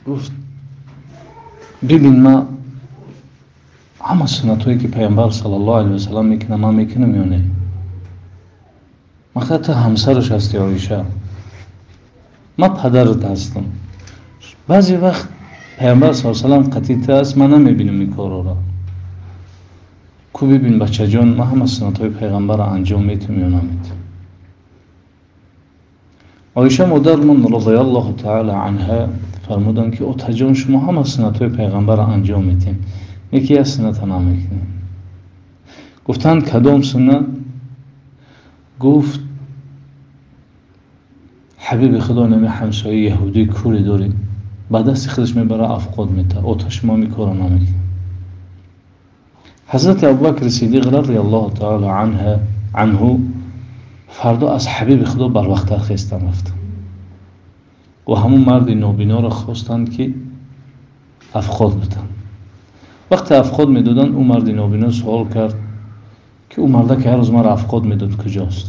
Гуфт бибин, ман ҳама суннатҳое ки пайғамбар саллаллоҳу алайҳи васаллам мекунам, ман мекунам ё не? Мақсад ту ҳамсараш ҳасти Оиша, ман падарат ҳастам. Баъзе вақт пайғамбар саллаллоҳу алайҳи васаллам қатъи ту аст, ман намебинам ин корҳоро. Ку бибин бачаҷон, ман ҳама суннатҳои пайғамбарро анҷом метам ё наметам? Оиша модармон розияллоҳу таала анҳа фармуданд ки отаҷон, шумо ҳама суннатҳои пайғамбарро анҷом метем, яке як сунната намекунем. Гуфтанд кадом суннат? Гуфт ҳабиби худо нами ҳамсояи яҳудии кӯре дорем, ба дасти худаш мебара афқод мета, ота шумо ҳамин корро намекунед. Ҳазрати Абубакри Сиддиқ розияллоҳу таала анҳу фардо аз ҳабиби худо барвақттар хестан рафтанд ва ҳамун марди нобиноро хостанд ки афқод биданд. Вақте афқод медоданд, ӯ марди нобино суол кард ки ӯ марда ки ҳар рӯз маро афқод медод куҷост?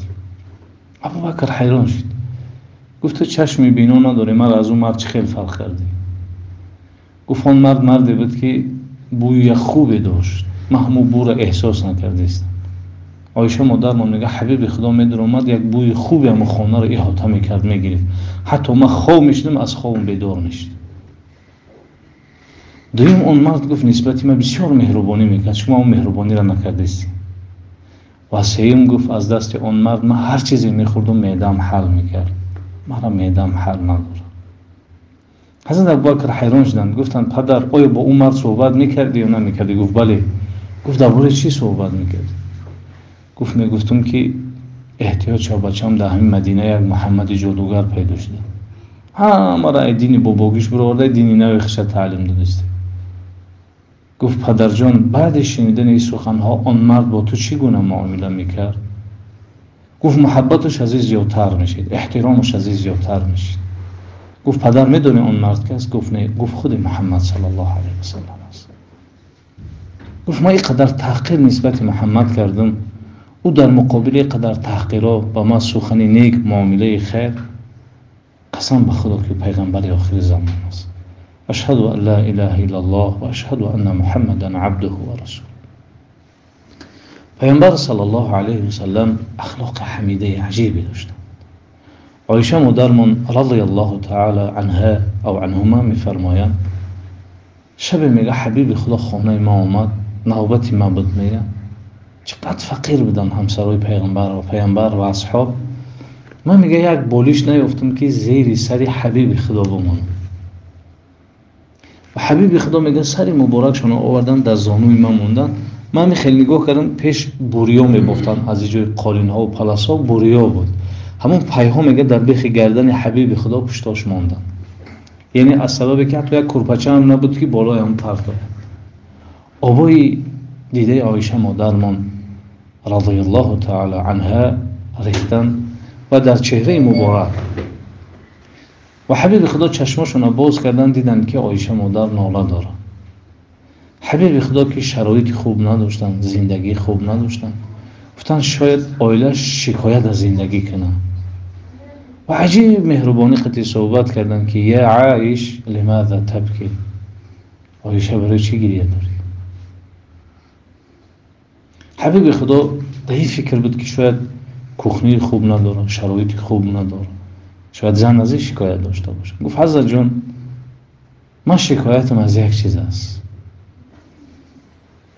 Абубакр ҳайрон шуд, гуфт ту чашми бино надорӣ, маро аз ӯ мард чӣ хел фарқ кардӣ? Гуфт он мард марде буд ки бӯи хубе дошт, ман ҳамун бӯро эҳсос накардистам. Оиша модармон мегӯяд ҳабиби худо медаромад, як бӯи хуби ҳамун хонаро иҳота мекард, мегирифт, ҳатто ман хоб мешудам, аз хобам бедор мешудам. Дуюм он мард гуфт нисбати ман бисёр меҳрубонӣ мекард, шумо он меҳрубониро накардистед. Ва сеюм гуфт аз дасти он мард ман ҳар чизе мехӯрдум, меъдаам ҳал мекард, мара меъдаам ҳал надорад. Ҳазрат Абубакр ҳайрон шуданд, гуфтанд падар, оё бо ӯ мард суҳбат мекардӣ ё намекардӣ? Гуфт бале. Гуфт дар бораи чӣ суҳбат мекардӣ? Гуфт мегуфтум ки эҳтиёт шав бачам, дар ҳамин Мадина як Муҳаммади ҷодугар пайдо шуда, ҳамаро ай дини бобогиш бироварда, дини нави хиша таълим додист. Гуфт падарҷон, баъди шунидани ин суханҳо он мард бо ту чӣ гуна муомила мекард? Гуфт муҳаббаташ аз ин зиёдтар мешид, эҳтиромаш аз ин зиёдтар мешид. Гуфт падар, медонӣ он мард каст? Гуфт не. Гуфт худи Муҳаммад саллаллоҳу алайҳи васаллам аст. Гуфт ман ин қадар таҳқир нисбати Муҳаммад кардам, ӯ дар муқобили ин қадар таҳқиро ба ман сухани нек, муомилаи хайр. Қасам ба худо ки пайғамбари охири замон аст. Ашҳаду ан ла илаҳа иллаллоҳ ва ашҳаду анна муҳаммадан абдуҳу ва расулуҳ. Пайғамбар саллаллоҳу алайҳи васаллам ахлоқи ҳамидаи аҷибе доштанд. Оиша модармон розияллоҳу таала анҳа ав анҳума мефармоянд, шабе мега ҳабиби худо хонаи ма омад, навбати ма буд. Мега чӣ қадр фақир буданд ҳамсарои пайғамбар ва пайғамбар ва асҳоб. Ман мега як болиш наёфтам ки зери сари ҳабиби худо бимонам. Ва ҳабиби худо мега сари муборакшонро овардан, дар зонуи ман монданд. Ман хеле нигоҳ кардам, пеш буриё мебофтанд, аз ҷои қолинҳо ва паласҳо буриё буд. Ҳамон пайҳо мега дар бехи гардани ҳабиби худо пуштош монданд. Яъне аз сабабе ки ҳатто як курпача ҳам набуд ки болои ҳам партояд. Обои дидаи Оиша модармон розияллоҳу таала анҳа рехтанд ва дар чеҳраи муборак. Ва ҳабиби худо чашмошонро боз карданд, диданд ки Оиша модар нола дорад. Ҳабиби худо ки шароити хуб надоштанд, зиндагии хуб надоштанд, гуфтанд шояд оилаш шикоят аз зиндагӣ кунад. Ва аҷиб меҳрубонӣ қати суҳбат карданд ки я Аиш лимаза табки, Оиша барои чӣ гирия дорӣ? Ҳабиби худо дар ин фикр буд ки шояд кухнии хуб надорад, шароити хуб надорад, шояд зан аз ин шикоят дошта бошад. Гуфт ҳазратҷон, ман шикоятам аз як чиз аст,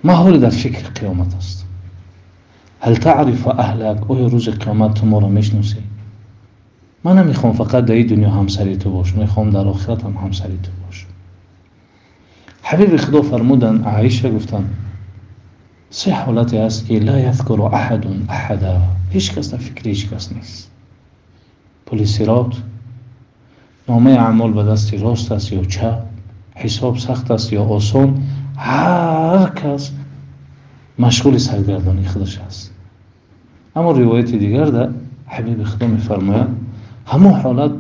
ман ҳоле дар фикри қиёмат ҳастам. Ҳал таърифу аҳлак, оё рӯзи қиёмат ту моро мешиносӣ? Ман намехоҳам фақат дар ин дунё ҳамсари ту бошам, мехоҳам дар охират ҳам ҳамсари ту бошам. Ҳабиби худо фармуданд, Аиша гуфтанд се ҳолате ҳаст ки ла язкуру аҳадун аҳада, ҳеҷ кас дар фикри ҳеҷ кас нест. Пули сирот, номаи аъмол ба дасти рост аст ё чап, ҳисоб сахт аст ё осон, ҳар кас машғули саргардонии худаш аст. Аммо ривояти дигар дар ҳабиби худо мефармояд ҳамон ҳолат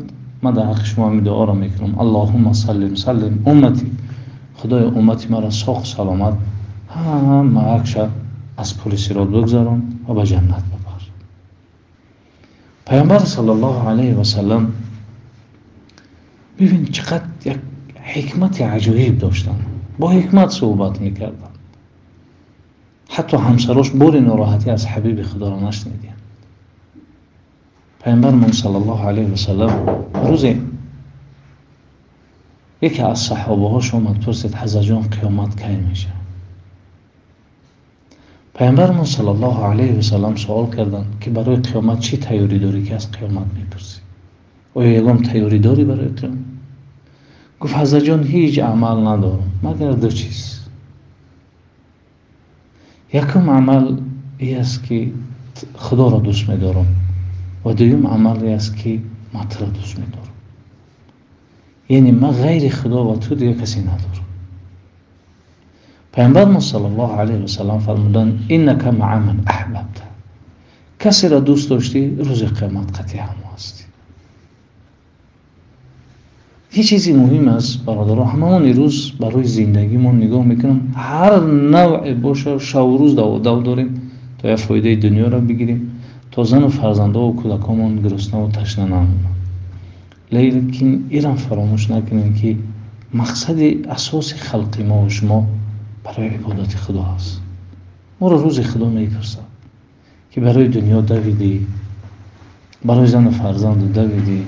ман дар ҳаққи шумо ҳамин дуоро мекунам, аллоҳумма саллим саллим уммати, худоё уммати маро соғ саломат ҳама акша аз пули сирот бигзарон ва ба ҷаннат бибар. Пайғамбар саллаллоҳу алайҳи васаллам бибин чӣ қадр як ҳикмати аҷоиб доштанд, бо ҳикмат суҳбат мекарданд. Ҳатто ҳамсарош бори нороҳатӣ аз ҳабиби худоро нашуниданд. Пайғамбармон саллаллоҳу алайҳи васаллам рӯзе яке аз саҳобаҳош омад, пурсид: ҳазратҷон, қиёмат кай мешавад? Пайғамбармон саллаллоҳу алайҳи васаллам суол карданд, ки барои қиёмат чӣ тайёрӣ дорӣ, ки аз қиёмат мепурсӣ? Оё ягон тайёрӣ дорӣ барои қиёмат? Гуфт: ҳазратҷон, ҳеҷ амал надорам магар ду чиз. Якум амал ин аст, ки худоро дӯст медорам, ва дуюм амал ин аст, ки ман туро дӯст медорам. Яъне ман ғайри худо ва ту дигар касе надорам. Пайғамбармон саллаллоҳу алайҳи васаллам фармуданд: иннака маа ман аҳбабта. Касеро дӯст доштӣ, рӯзи қиёмат қатъи ҳамо ҳастӣ. Ҳеҷ чизи муҳим аст, бародаро, ҳамаон имрӯз барои зиндагимон нигоҳ мекунам, ҳар навъе боша, шаву рӯз даводав дорем то як фоидаи дунёро бигирем, то зану фарзандову кӯдакомон гуруснаву ташна намонанд. Лекин инам фаромӯш накунем, ки мақсади асоси халқи мо ва шумо барои ибодати худо аст. Моро рӯзи худо мепурсад, ки барои дунё давидӣ, барои зану фарзанду давидӣ,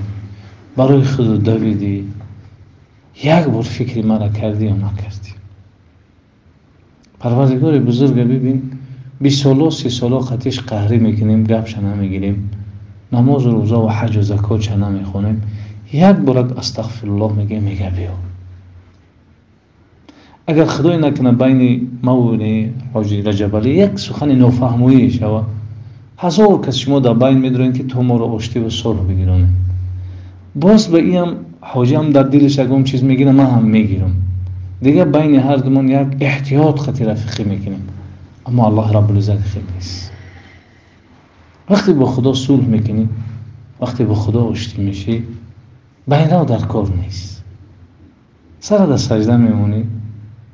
барои худу давидӣ, як бор фикри маро кардӣ ё накардӣ? Парвардигори бузурга бибин, 20 соло, 30 соло қатиш қаҳрӣ мекунем, гапша намегирем, намозу рӯза ва ҳаҷу закотша намехонем, як борак астағфируллоҳ мегӯем, мега биё. Агар худое накунад, байни маву ҳоҷи Раҷабалӣ як сухани нофаҳмоӣ шава, ҳазор кас шумо дар байн медорем, ки то моро оштиву сулҳ бигиронем. Боз ба иам ҳоҷиам дар дилаш ягон чиз мегирам, ман ҳам мегирам, дигар байни ҳардумон як эҳтиёт қати рафиқӣ мекунем. Аммо Аллоҳ Раббулиззат хел нест. Вақте бо худо сулҳ мекунӣ, вақте бо худо оштӣ мешӣ, байнав дар кор нест, сара дар саҷда мемонӣ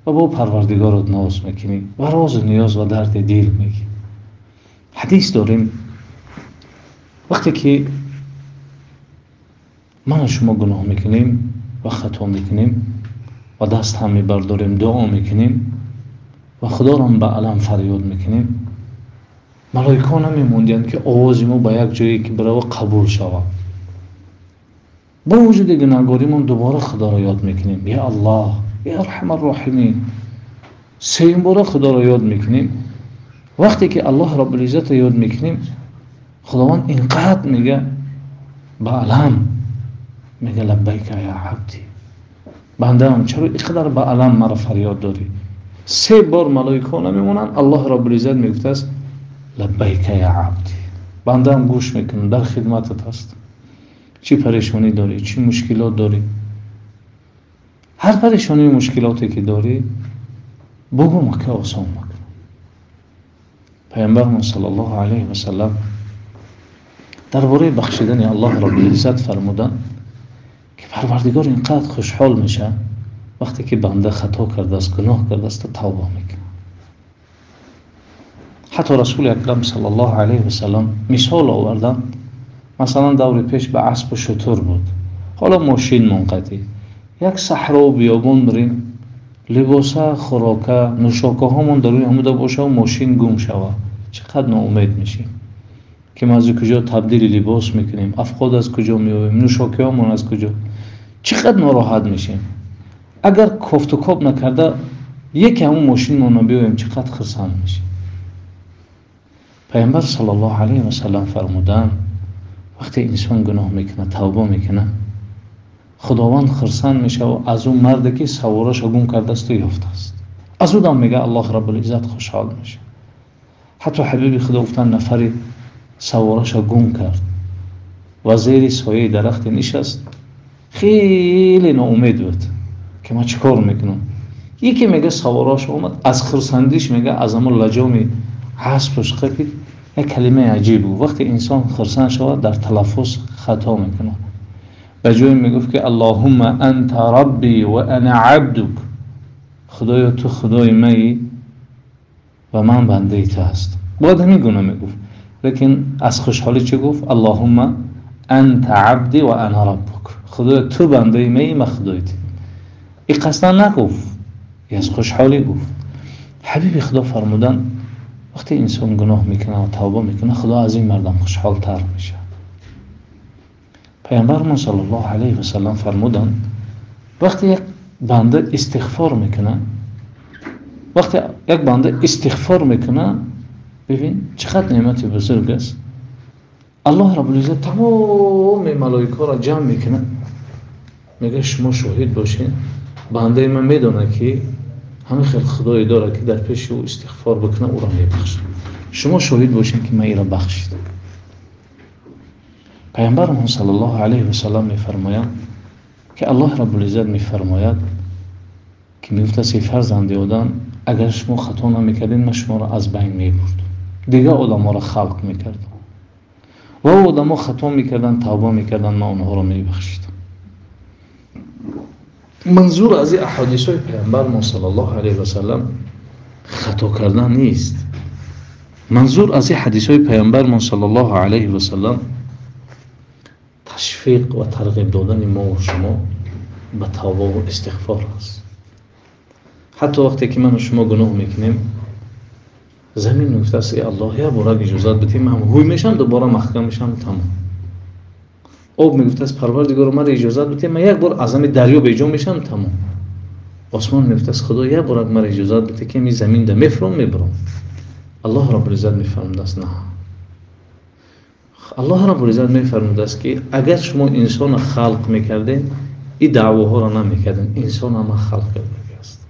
ва бо парвардигорот ноз мекунӣ ва розу ниёз ва дарди дил мегӣ. Ҳадис дорем: вақте ки ману шумо гуноҳ мекунем ва хато мекунем ва даст ҳам мебардорем, дуо мекунем ва худорам ба алам фарёд мекунем, малоикаҳо намемондиянд, ки овози мо ба як ҷое ки бирава, қабул шавад. Бо вуҷуди гунаҳгоримон дубора худоро ёд мекунем: я Аллоҳ, я арҳамар роҳимин. Сеюм бора худоро ёд мекунем. Вақте ки Аллоҳ Раббулиззатро ёд мекунем, худованд инқадр мега, ба алам мега: лаббайка я абди, бандаам, чаро ин қадар ба алам маро фарёд дорӣ? Се бор малоикаҳо намемонанд, Аллоҳ Раббулиззат мегуфтааст: лаббайка я абди, бандаам, гӯш мекунам, дар хидматат ҳастам, чӣ парешонӣ дорӣ, чӣ мушкилот дорӣ? Ҳар парешонию мушкилоте ки дорӣ, бугӯ, мака осон макун. Пайғамбармон саллаллоҳу алайҳи васаллам дар бораи бахшидани Аллоҳ Раббулиззат фармуданд, ки парвардигор инқадр хушҳол мешавад, вақте ки банда хато кардааст, гуноҳ кардааст, тавба мекунад. Ҳатто Расули Акрам саллаллоҳу алайҳи васаллам мисол оварданд: масалан, даври пеш ба аспу шутур буд, ҳоло мошин монқатӣ, як саҳрову биёбон бирем, либоса, хӯрока, нӯшокаҳомон дар рӯи ҳамуда бошаву мошин гум шавад, чӣ қадр ноумед мешем, ки мо аз куҷо табдили либос мекунем, афқод аз куҷо меоем, нӯшокиҳомон аз куҷо, чӣ қадр нороҳат мешем. Агар кофтукоб накарда яке ҳамун мошинмонро биёем, чӣ қадр хурсанд мешем. Пайғамбар саллаллоҳу алайҳи васаллам фармуданд: вақте инсон гуноҳ мекунад, тавба мекунад, худованд хурсанд мешавад аз он марде ки савораша гум кардаасту ёфтааст. Аз ӯ дам мега, Аллоҳ Раббулиззат хушҳол мешавад. Ҳатто ҳабиби худо гуфтанд: нафаре савораша гум кард ва зери сояи дарахте нишаст, хеле ноумед буд, ки ман чӣ кор мекунам. Яке мега саворааш омад, аз хурсандиш мега аз ҳамон лаҷоми аспаш қапид. Як калимаи аҷиб буд. Вақте инсон хурсанд шавад, дар талаффуз хато мекунад. Ба ҷое мегуфт, ки аллоҳумма анта рабби ва ана абдук, худоё, ту худои маӣ ва ман бандаи ту ҳастам. Бояд ҳамин гуна мегуфт, лекин аз хушҳолӣ чӣ гуфт? Аллоҳумма анта абди ва ана раббук, худоё, ту бандаи маӣ, ман худои ту. И қасдан нагуфт, и аз хушҳолӣ гуфт. Ҳабиби Худо фармуданд, вақте инсон гуноҳ мекунад ва тавба мекунад, Худо аз ин мардам хушҳолтар мешавад. Паёмбарамон саллаллоҳу алайҳи васаллам фармуданд, вақте як банда истиғфор мекунад, вақте як банда истиғфор мекунад, бибин чӣ қадр неъмати бузург аст. Аллоҳ раббул-иззат тамоми малоикаро ҷамъ мекунад, мегӯяд шумо шоҳид бошед, бандаи ман медонад ки ҳамин хел худое дорад ки дар пеши ӯ истиғфор бикунад, ӯро мебахшад. Шумо шоҳид бошед ки ман иро бахшидам. Паёмбарамон саллаллоҳу алайҳи васаллам мефармоянд ки Аллоҳ раббул-иззат мефармояд ки мегуфтааст эй фарзанди одам, агар шумо хато намекардед, ман шуморо аз байн мебурдам, дигар одамҳоро халқ мекардам ва ӯ одамҳо хато мекарданд, тавба мекарданд, ман онҳоро мебахшидам. Манзур аз ин аҳодисҳои паёмбарамон саллаллоҳу алайҳи васаллам хато кардан нест. Манзур аз ин ҳадисҳои паёмбарамон саллаллоҳу алайҳи васаллам ташвиқ ва тарғиб додани мо ва шумо ба тавба ва истиғфор аст. Ҳатто вақте ки ман ва шумо гуноҳ мекунем, замин мегуфтааст эй Аллоҳ, як бор иҷозат бидеҳ, ман ҳуй мешам, дубора маҳкам мешам, тамом. Об мегуфтааст Парвардигоро, маро иҷозат бидеҳ, ман як бор аз ҳамин дарё беҷо мешам, тамом. Осмон мегуфтааст Худо, як бор маро иҷозат бидеҳ ки ин замин да мефурам, мебурам. Аллоҳ раббул-иззат мефармудааст на. Аллоҳ раббул-иззат мефармудааст ки агар шумо инсонро халқ мекардед, ин даъвоҳоро намекардед, инсон ҳама халқ кардааст.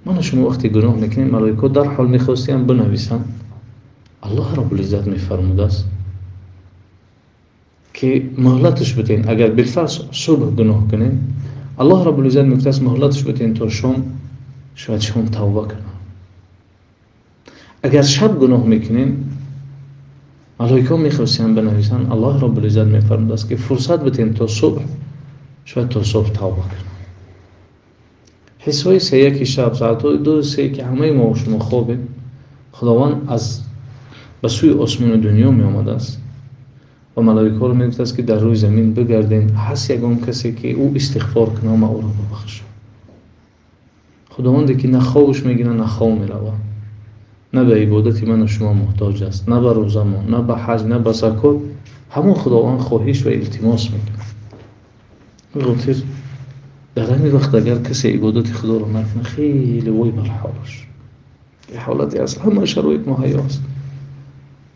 Ман шумо вақте гуноҳ мекунем, малоика дар ҳол мехостанд бинависанд. Аллоҳ раббул-иззат мефармудааст ки муҳлаташ бидеҳ. Агар билфарз субҳ гуноҳ кунем, Аллоҳ раббул-иззат мегуфтааст муҳлаташ бидеҳ то шом, шояд шом тавба кунам. Агар шаб гуноҳ мекунем, малоика мехостанд бинависанд. Аллоҳ раббул-иззат мефармудааст ки фурсат бидеҳ то субҳ, шояд то субҳ тавба кунам. Ҳиссаҳои сеяки шаб, соатҳои 2-3 ки ҳамаи мо шумо хобем, Худованд аз ба сӯи осмони дунё меомадааст ва малоикаро мегуфтааст ки дар рӯи замин бигардем, ҳаст ягон касе ки ӯ истиғфор кунад, ман ӯро бибахшам. Худованде ки на хобаш мегирад, на хоб меравад, на ба ибодати ману шумо муҳтоҷ аст, на ба рӯзамон, на ба ҳаҷ, на ба закот. Ҳамон Худованд хоҳиш ва илтимос мекунад. Хотир дар ҳамин вақт агар касе ибодати Худоро накунад, хеле вой бар ҳолаш. Ҳолате аз ҳама шароит муҳайё аст.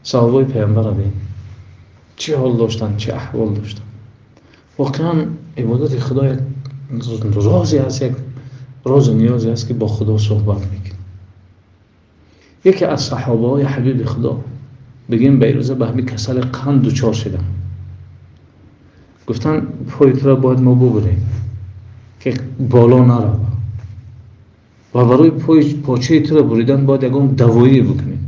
Саҳобаи паёмбар бин чӣ ҳол доштанд, чӣ аҳвол доштанд. Воқеан ибодати Худо як розе аст, як розу ниёзе аст ки бо Худо суҳбат мекунад. Яке аз саҳобаҳои ҳабиби Худо бигем ба ирӯза ба ҳамин касали қанд дучор шуданд. Гуфтанд пои туро бояд мо бубурем ки боло нарава ва барои почаи туро буридан бояд ягон давоӣ бикунем.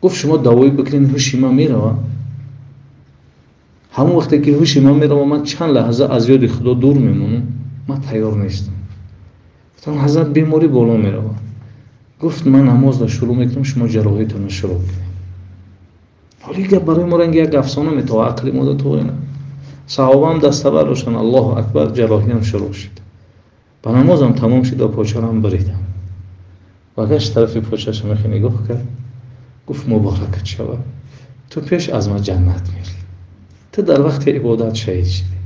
Гуфт шумо давоӣ бикунед, ҳуши ман мерава. Ҳамон вақте ки ҳуши ман мерава, ман чанд лаҳза аз ёди Худо дур мемонам, ман тайёр нестам. Гуфтанд ҳазрат, беморӣ боло мерава. Гуфт ман намозро шурӯъ мекунам, шумо ҷарроҳитонро шурӯъ кунед. Ҳоло ин гап барои мо ранги як афсона метавонад, ақли мо то саҳоба ҳам дастабар доштанд. Аллоҳу акбар, ҷарроҳиам шурӯъ шуд, ба намозам тамом шуд ва почарам буридам. Ва гашт тарафи почаша мехе нигоҳ кард, гуфт муборакат шавад, ту пеш аз ман ҷаннат мерӣ, ту дар вақти ибодат шаҳид шудӣ,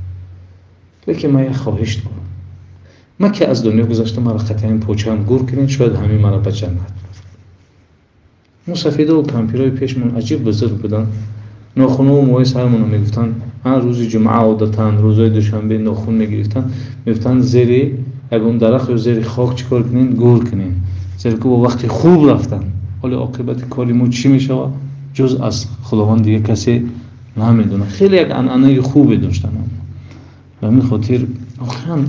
лекин ман як хоҳиш дорам, ман ки аз дунё гузаштам, маро қатъиян почаам гур кунед, шояд ҳамин маро ба ҷаннат барад. Мусафидову кампирои пешмон аҷиб бузург буданд. Нохунҳо мӯҳои сармонро мегуфтанд. Ҳар рӯзи ҷумъа одатан рӯзҳои душанбе нохун мегирифтанд, мегуфтанд зери ягон дарахт ё зери хок чӣ кор кунед, гур кунед, зеро ки бо вақти хуб рафтанд. Ҳоло оқибати кори мо чӣ мешавад, ҷуз аз Худованд дига касе намедонад. Хеле як анъанаи хубе доштанд. Ба ҳамин хотир воқеан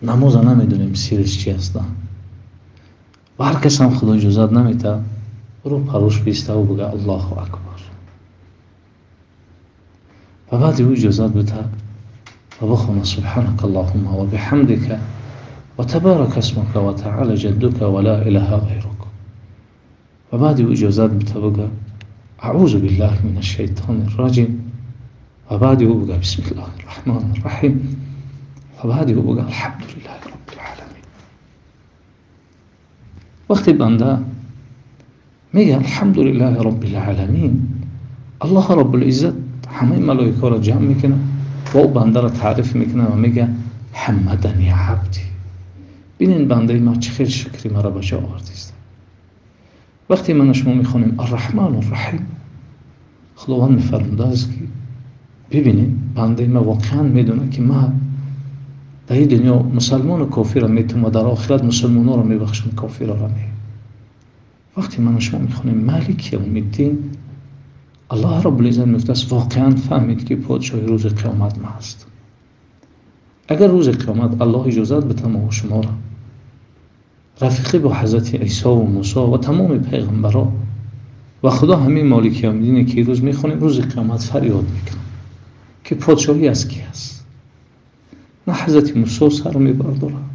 намоза намедонем сириш чи аст. Ва ҳар кас ҳам Худо иҷозат наметаҳад ӯро парош биставу бигӯяд Аллоҳу акбар. Ва баъди ӯ иҷозат бидиҳад ва бихонад субҳанака аллоҳумма ва биҳамдика ва табарака исмука ва таъала ҷаддука ва ла илаҳа ғайрук. Ва баъди ӯ иҷозат бидиҳад бигӯяд аъузу биллаҳи мин ашшайтони рраҷим. ва баъди ӯ буга бисмиллаҳи рраҳмани рраҳим, ва баъди ӯ буга алҳамдулиллаҳи роббил оламин. Вақте банда мега алҳамдулиллаҳи роббил оламин, Аллоҳ роббул иззат ҳамаи малоикаро ҷамъ мекунад ва ӯ бандаро таъриф мекунад ва мега ҳамадани абди. Бинен бандаи ман чӣ хел шукри маро ба ҷо овардист. Вақте ман шумо мехонем арраҳману рраҳим, Худованд мефармудааст ки бибинед бандаи ман воқеан медонад ки ман дар ин дунё мусалмону кофирро метавонам ва дар охират мусулмононро мебахшам, кофирро не. Вақте ман шумо мехонем малики явмиддин, Аллоҳ роббул иззат мегуфтааст воқеан фаҳмид ки подшоҳи рӯзи қиёмат ман аст. Агар рӯзи қиёмат Аллоҳ иҷозат бита мо шуморо рафиқӣ бо ҳазрати Исо ва Мусо ва тамоми пайғамбаро ва Худо ҳамин молики явмиддине ки рӯз мехонем, рӯзи қиёмат фарёд мекунам ки подшоҳӣ аз ки аст. На ҳазрати Мусо сар мебардорад,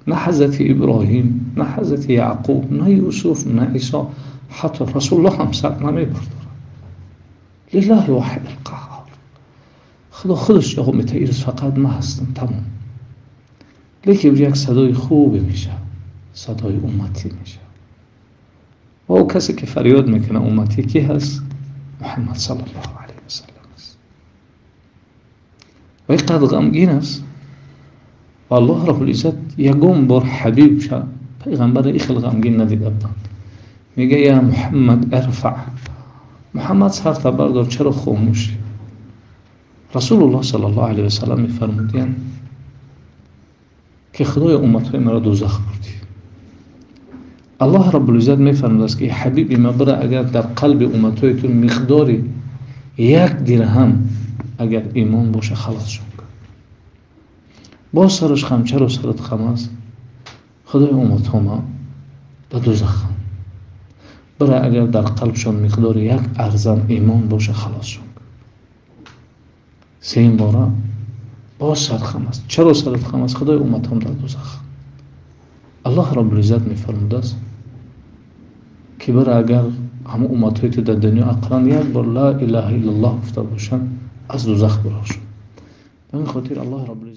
на ҳазрати Иброҳим, на ҳазрати Яъқуб, на Юсуф, на Исо, ҳатто Расулуллоҳ ҳам сар намебардорад. Лиллаҳи воҳид алқаҳҳор. Худо худаш ҷавоб медиҳад, ин рӯз фақат ман ҳастам, тамом. Лекин як садои хубе мешавад, садои умматӣ мешавад. Ва ӯ касе ки фарёд мекунад умматӣ ки ҳаст? Муҳаммад саллаллоҳу алайҳи васаллам аст. Ва ин қадр ғамгин аст. Ва Аллоҳ роббул иззат ягон бор ҳабиб пайғамбарро ин хел ғамгин надида буданд. Мега я Муҳаммад ирфаъ, Муҳаммад сарта бардор, чаро хомӯшӣ? Расулуллоҳ саллаллоҳу алайҳи васаллам мефармудиянд ки Худоё умматҳои маро дӯзах бурдӣ. Аллоҳ роббул иззат мефармудааст ки ҳабиби ман, бира агар дар қалби умматҳои ту миқдори як дирҳам агар имон боша, халосшон кун. Боз сараш хам, чаро сарат хам аст? Худои умматҳо ман ба дӯзахам. Бира агар дар қалбшон миқдори як арзан имон боша, халосшон кун. Сеюм бора боз сар хам аст. Чаро сарат хам аст? Худои умматҳом дар дӯзах. Аллоҳ роббул иззат мефармудааст ки бира агар ҳама умматҳои ту дар дунё ақаллан як бор ла илаҳа иллаллоҳ гуфта бошанд, аз дӯзах бирошон. Ба ин хотир Аллоҳ роббул